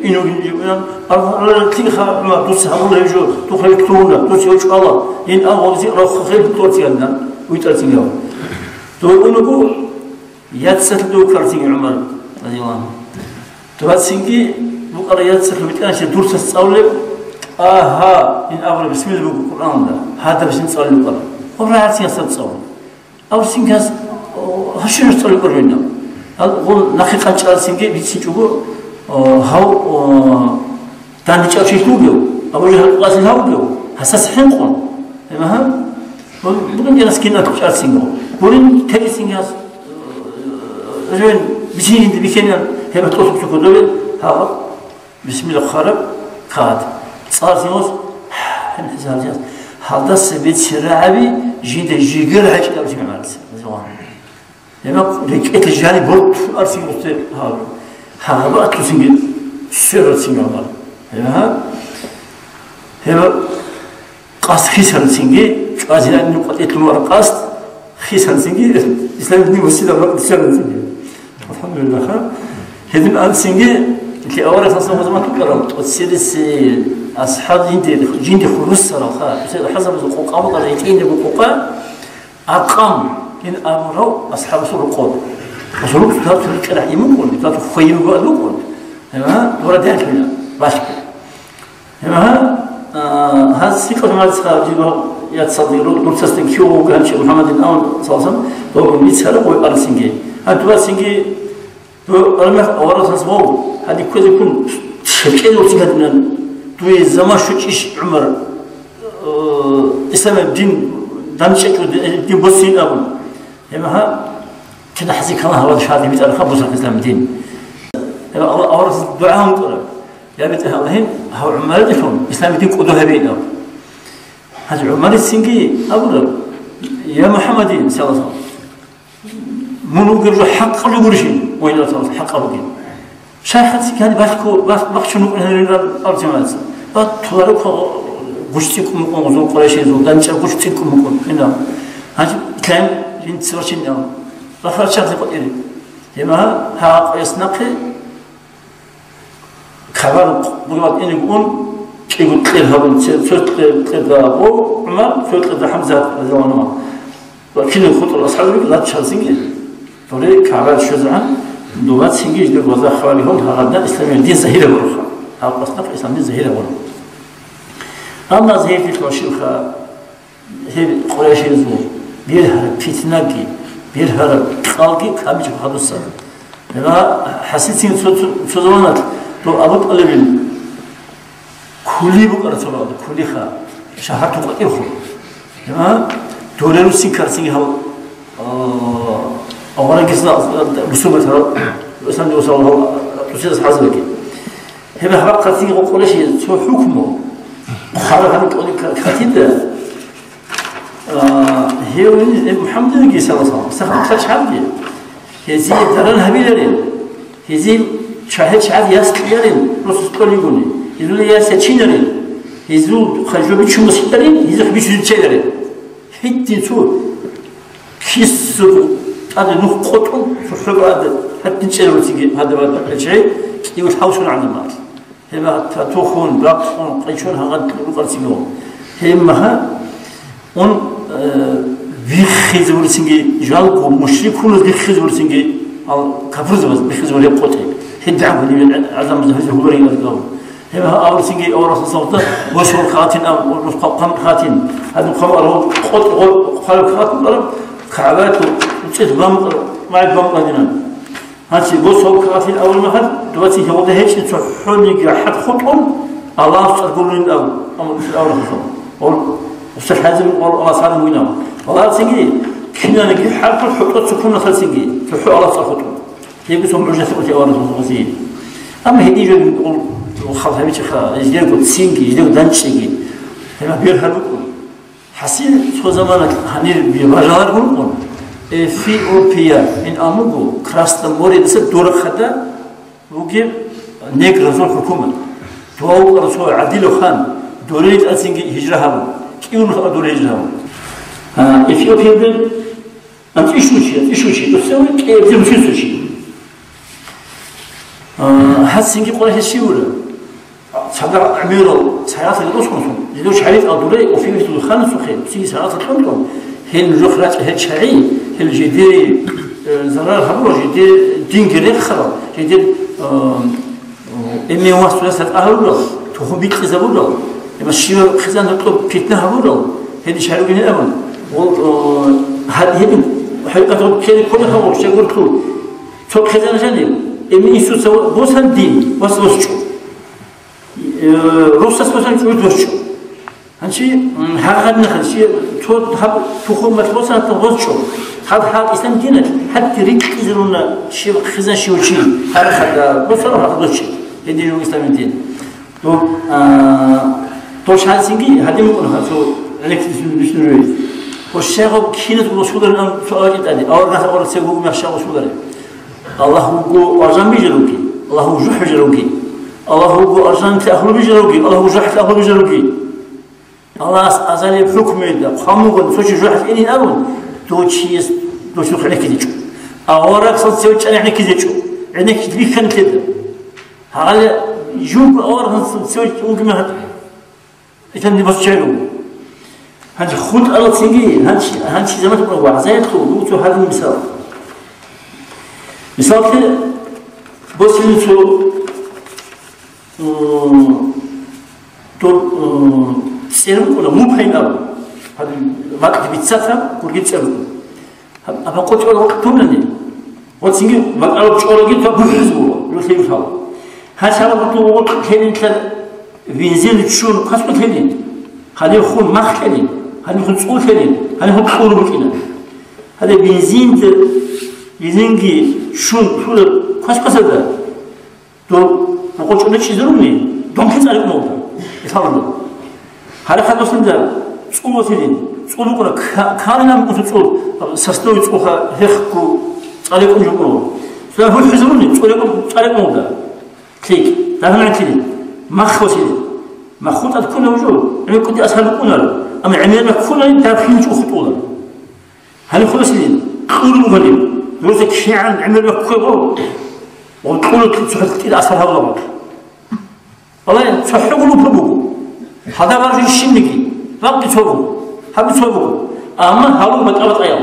иногин, иногин, ар-, ар-, лъиха, ГӀумар, дуца гьабула гьеб жо, духъе лъугьуна, дуца гьев чӀвала, ин аб гъобзи рахъухъе тӀоцеялда, витӀарцин гьав. Дов унаго, Яцалъ дов ккарцинги ГӀумар, разияллагьу гӀангьу. Дура цинги букӀараб яцалъ битӀарабщинаб дурцас цӀалулеб, ТӀагьа, ин абураб бисмилла буго Къуръаналда, гьадаб бисмилла цӀалулеб букӀараб. Гьаб рагӀацин ясаб цӀалун. Абураб цинги гьас, о, гьаб щиб жо цӀалулеб букӀараб гьеб. Гьал гъол нахъе къанчӀараб цинги бицинчӀого, о, гьав, о, ДандечӀев чи вугев, Абу Жагьл къасил гьавгев, гьасас хӀинкъун. Гьеб, гьа? Бу-, бугин гьас киналъ чӀарцинго. Гурин тегицин гьас, э, рен бицининде бикенан, гьеб тӀосуксукудове, гьаб, бисмилла хъараб, кад. ЦӀарцин гьас, гьеб хӀисаб гьас. Гьалдаса бицин рагӀаби, жинда жигар гьечӀеб чи гьарцин. Гьеб рекӀелъе жаниб борцун арцин гьасде гьаб. Гьаб атлусинги сверацин гьаб. Гьеб, гьеб къасд хисарцинги, чӀвазилан къватӀилъун вара къасд хисарцинги, ислам дин васила вара хисарцинги. Алхамдулиллагь, ха? Гьедин анцинги, лъи аварас асмазмат укарал, тӀоцериси асхӀаб жинди, жинди хурусарал, ха? ТӀоцериси хӀасабазул къокъа букӀарал, гьитӀинаб къокъа, Аркъам ин абурав асхӀабасул рокъоб. Асул рукъ тӀад рикӀкӀарахӀи мукӀун, тӀад хвейилгуал рукӀун. Гьа, дура дерхӀила, башки. Гьа, а, гьаз сикъал мацӀха жиба яцалги ру-, рурцасда кив вугев гьанчи МухӀаммадин авун, саллаллагьу гӀалайгьи ва саллам, догун бицара гъой арсинги. Гьа, дура синги Дов армияс аварагас вав, гьадин кквезеккун, ширкье дов цӀикӀкӀадинан, дуе заман щвечӀищ, ГӀумар, э, исламияб дин данчӀечӀо, ди-, дин босин абун. Гьеб гьа, кида хӀази ккана гьавада шагьарде битӀарабха бусурбаб исламияб дин. Гьеб ава-, аварагас дугӀа гьанкӀура: «Я БетӀергьан Аллагьин, гьав ГӀумарилъун исламияб дин кӀодо гьабейилан». Гьанже ГӀумарицинги абура: «Я МухӀаммадин, саллаллагьу гӀалайгьи ва саллам». Мун вугеб жо хӀакъаб жо гурищин? Ва ила Аллагь хӀакъаб бугин. Шайхаца ккани бахъ-, бахъ-, бахчун вукӀин гьарилан арзиманца. Ва туларухъа гуч цӀикӀкӀун букӀун, гъузул къурайшизул данчӀа гуч цӀикӀкӀун букӀун. Гьина. Гьанже итлъан жинца вачин ава. Ва харчахъе къотӀири. Гьема гьа къояс нахъе Кагъар бугеб ине ун, кӀиго кьер гьабун, цо-, цо кьер, кьерда гъо ГӀумар, цо кьерда ХӀамзат, разияллагьу гӀангьума. Ва кинаб хутӀул асхӀабзабиги лаччалцинги, дуре кагъар щвезегӀан, дугьацинги жидер гвазда хабари гьун, гьагъадда исламияб дин загьираб гъоруха. Гьаб къасдахъ ислам дин загьираб гъоруха. Амма загьирлъи лъугьа щибха, Гьеб къурайшизул бергьараб питнаги, бергьараб кьалги камичӀеб гьадуса. Ва хӀасилцин цо, цо, цо заманалъ дов Абу ТӀалибил кули букӀара цо рагъда, кулиха, шагьар тукъатӀивхъо. Ва доре руссин карцинги гьал, а, аварагисна бусурмат гьал, исламги ва салам гьал, тусидас хӀазабаги. Гьеб гьабахъ карцинги къокъолеши цо хӀукму, хъара гьаниб кӀоли ка-, катида. А, гьев, э, МухӀаммадиги, саллаллагьу гӀалайгьи ва саллам, сахаб чагӀаги, гьезие даран гьабиларин, гьезие чагьи-чагьи яс кьиярин, росас кӀолигуни, гьезул яс ячинарин, гьезул хъажо бичун бусидарин, гьезухъ бичун чейарин. Гьитин цо кису тӀаде нух къотӀун, цо хӀуба ада, гьадин чӀел руцинги гьадаб ада, гьечи, кӀиго лъабсун гӀадамал. Гьеб гьатта тухун, бахъун, къечон гьагъад рукъарцинго. Гьеб магьа, ун, э, виххизе вурцинги, жалго мушрикуназ виххизе вурцинги, ал капурзабаз виххизе вур гьеб къотӀи. Гьеб дагьаб гьаниве гӀадамаз гьазе гьурарин азгав. Гьеб гьа авурцинги аварасасалда, госул хатин, ам, рус хъа-, хъам хатин, гьадин хъам арав къотӀи гъо-, хъараб хатин араб, КагӀбатул цӀикӀ бам-, магӀит бам гьадинан. Гьанже босун ккаралъин авурмехалъ, дугьацин гьавада гьечӀин цохӀониги рахӀат хутӀун, Аллагьас цӀар гурони аб-, аб-, абурахъалъур. Гъор, гъусал хӀанзил гъор Аллагьас гьарун вугин абун. Аллагьасинги кинаниги хӀарпул хутӀо цо ккуналъасинги, цохӀо Аллагьас цӀар хутӀун. Гьебги сон гӀужалъе къотӀи аварагасул гъозие. Амма гьедин жо гъол халкъ гьабичӀеха, жидерго цинги, жидерго данчӀиги. Гьеб бергьаб букӀун. ХӀасил цо замана гьанир бажараргун рукӀун, Эфиопия ин амуго, Красное моредаса дурахъада вугеб негразул хӀукумат. Дова вукӀарав цо гӀадилав хан, дурей тӀацинги гьижра гьабун, кӀиго нухалъ дурей гьижра гьабун. А, Эфиопиялда анцӀишучи, анцӀишучи, дуцави кӀиябзи русисучи. А, гьацинги къваригьес щивура. Цадахъ гӀемерал сагӀаталги росхъун, жидер чагӀи кӀалдурай, офигьизул ханасухъе, цинги сагӀатал кьун-кьун, гьел нужехъ рачӀа гьел чагӀи, гьел жидее, э, зарар гьабурал, жидер динги рехарал, жидер, э, эмен вас цоясда тӀагьарурал, тухум бикьизабурал, эма щивав хъизан гьоркьоб питна гьабурал, гьедин чагӀи ругин абун, гъол, э, гьад-, гьедин хӀакъикъаталда ккезе кколехъан гъоркь чагуртлъу, цо хъизан жаниб, эмен инсуца босан дин, вас восчӀо. Э, росас босун чӀужу досчӀо. Гьанчи, м, гьагъадинахъе, чи, цо гьаб тухумат босун гьатта гъозчӀо. Гьаб гьаб ислам диналъ гьатта рикьизе руна, чи хъизан, чи чи. Гьарахъада босун гьаб досчӀо. Гьедин руго ислам дин. Доб, а, доб шагьарцинги гьадин букӀуна, цо гӀенеккизе бицунеб. Гьошагъаб киназго росуларин ам цо аварагас тӀаде. Аварагас авараг цеве вугеб мехалъ гъосуларин. Аллагь вуго аржан бижаруги, Аллагь вуго жухӀ бижаруги. Аллагь вуго аржанлъи агьлу бижаруги, Аллагь вуго жухӀлъи агьлу бижаруги. Аллагьас азалияб хӀукмуялда хъван бугони цо чи жухӀлъи инин абун, дов чияс досухъ гӀенеккизечӀо. Аварагасул цеве чӀана гӀенеккизечӀо. ГӀенеккизе бихьана лъеда. Гьале жуго аварагасул цеве вугеб мехалъ Итан дибас чӀегӀу. Гьанже хутӀарал цинги, гьанчи, гьанчи заман вагӀзаялъул буго цо гьадин мисал. Мисаллъе, босилин цо, м, доб, м, цӀер букӀуна, мупайин абу. Гьадин, макьги бицатаб, гурги цӀер букӀуна. Гьаб-, гьаб къо чӀвала вокьулани. Ва цинги бакӀалда чӀвалаги цо бухӀиз буго, рулъи русал. Гьачала бутӀу вокьулъилинлъа бензин ччун квасулъилин, гьанив хун махлъилин, гьанив хун цӀулъилин, гьанив хун кьур букӀина. Гьале бензинда, бензинги ччун кьура квас-квасада. Дов рокъов чӀунечӀизаруни, донги цӀаликӀун вуго, исалда. Гьарахъа досинда цӀул ватилин, цӀул букӀуна, ка-, калинан букӀун цӀул, сасдови цӀулха гьехго цӀаликӀун жукӀун вуго. Цо хӀухӀизаруни, цӀул рекӀун, цӀаликӀун вуго. ЛъикӀ, дагьанан лъилин, мах ватилин. Мах хутӀа ккуна вуго, гӀемер кӀуди асхӀаб букӀунар, амма гӀемер мах ккуна, дархин чӀухутӀула. Гьаниб хуласилин, кьур бугони, нужеца кигӀан гӀемер баккуего, ва кьур цохӀо тӀира асар гьабулаго. Валлагь, цохӀо гулупа буго. Гьадаб аржу щибниги, рабги цо буго, гьаби цо буго. Амма гьалу батӀа-батӀаял.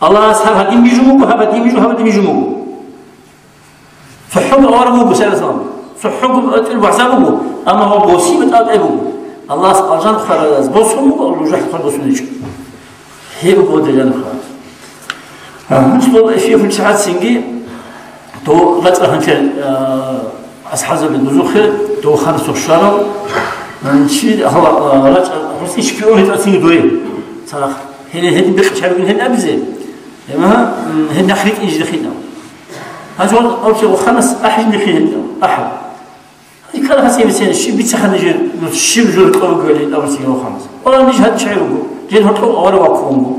Аллагьас гьаб гьадин бижун буго, гьаб гьадин бижун, гьаб гьадин бижун буго. ЦохӀого авараг вуго, саллаллагьу гӀалайгьи ва саллам. ЦохӀого батӀил вагӀза буго, амма гьав боси батӀал тӀай буго. Аллагьас алжан хъваралаз босун буго, Аллагь жахӀ хъвар босун гьечӀо. Гьеб буго дилан хъвар. Гьанже дол эфир хӀинчи гьацинги, Дов рацӀа гьанчи, а, асхӀабзаби дузухъе, дов ханасухъ щварав, гьанчи гьала, а, рачӀа гьурцӀи шпион гьечӀо цинги дуе. Цадахъ гьенир гьедин бекъичӀ гьабигин гьел абизе. Гьеб, м, гьеб нахъ ритӀин жида хинав. Гьанчи гьал абчи ва ханас ахӀи жиндихъе гьеб ахӀа. Гьанчи ккала гьасие бицен, щиб бицахъа нижер, ну, щиб жо рекъон бугелин абуси ва ханас. Вала ниж гьадин чагӀи руго, жер гьоркьоб авара вахъун вуго.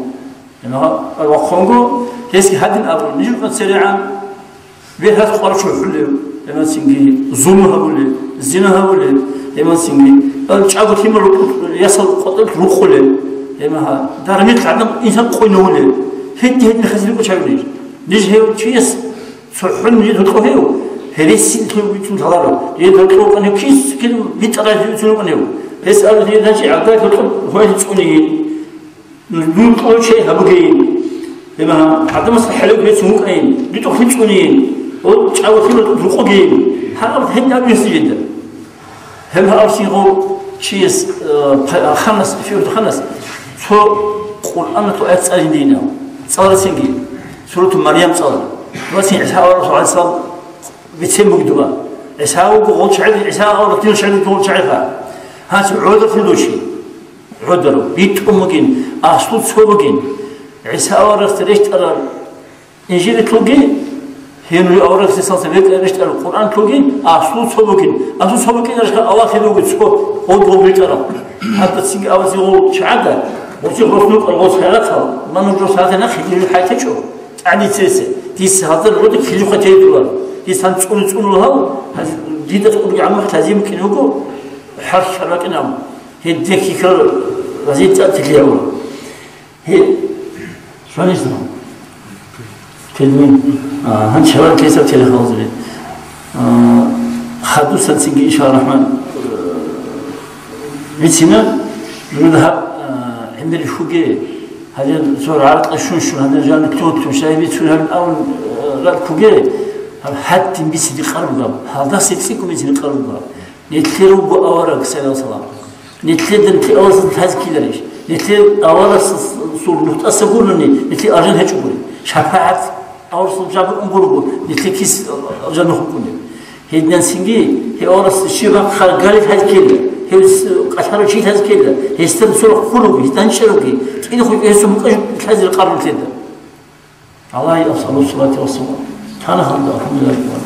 Гьеб вахъун вуго, гьесги гьадин абула, ниж рукъа церегӀан. Бергьалъ къварачӀухӀулев, гьемацинги зулму гьабулев, зина гьабулев, гьемацинги, э, чӀаго лъимал рукъ-, ясал къотӀел рукъулев, гьема гьа, дармил гӀадамал инсан къойнавулев, гьедин-гьедин хазил рукъачагӀунищ? Ниж гьев чияс цохӀун ниж гьоркьо гьев, гьересилъун вицун лъаларо, гьев гьоркьо вукӀанев кис-кин битӀарай вицун вукӀанев. Гьес абулеб гьечӀеб гӀадай гьоркьоб гьуэлъи цӀунейин. Дун кьурчей гьабугейин. Гьеб гьа, гӀадамасда хӀалеб гьечӀун вукӀайин, битӀухълъи цӀунейин, ва чӀаголъи рукъугейин. Гьаб гьеб абизе жинда. Гьеб гьабсигъо чияс, э, ха-, ханас, фирд ханас, цо Къуръаналъул аят цӀалин динав. ЦӀаларасинги, сурату Марьям цӀалар. Васин ГӀиса аварагас гӀалайгьиссалам бицен бугдуба. ГӀиса вуго гъол чагӀи, ГӀиса авараг дин шагьидул чагӀи ха. Гьанс гӀодорлъи дучи. ГӀодор, битӀун бугин, аслу цо бугин. ГӀиса аварагасда рещтӀарал Инжирлъулги, гьенив аварагасдасан цебе рещтӀарал Къуръанлъулги, аслу цо бугин. Аслу цо букӀинарищха Аллагьлъи руго цо, гъоб-гъоб ритӀарал? ХӀатта цинги абазе гъол чагӀада, гъоси гъос нукъал, гъос хайратал, ма нуж рос гьатӀа нахъе дир хӀайтечӀо, тӀадицерсе, дис гьазда гъода килихъа тейдулар. Дис гьан цӀуну-цӀунула гьал, гьаз-, дида цӀунулги гӀамру тазим букӀин буго, хӀарх хӀаракӀин абун. Гьедехъ хьихьал разил цӀар тилли гьавула. Гье, шонисна? Телмин. А, гьанчи гьавар кесаб телехалзаби. А, хадусан цинги, иншалла рахман, э, вицина, жуна гьаб, а, гӀемер хьуге, гьадин цо рагӀаркьа шун-шун, гьадин жанна тун-тун, шай бицун гьабин авун, э, ракӀ хьуге, гьаб хӀаттин бициди къарбгаб, гьалдаса цӀикӀкӀун бициди къарбгаб. Нилъер вуго авараг, саллаллагьу гӀалайгьи ва саллам. Нилъеда нилъер аварагасда лъазе ккеларищ? Нилъер аварагасул нухтӀаса гурони, нилъер аржан гьечӀогури. ШапагӀат аварагасул жаби унгурого, нилъер кис аржан нух букӀунеб. Гьединан цинги, гьев аварагасда щиб бахъ хал-, гали лъазе ккела, гьев с-, кӀалъарав чи лъазе ккела, гьесда нусурахъ хьулуги, гьесда нчӀеруги, кӀида хутӀ гьесул мукъа жо лъазе рекъараб нилъеда. Аллагьи афзалу салати ва салам. Тана гьанже, алхамдулиллагь.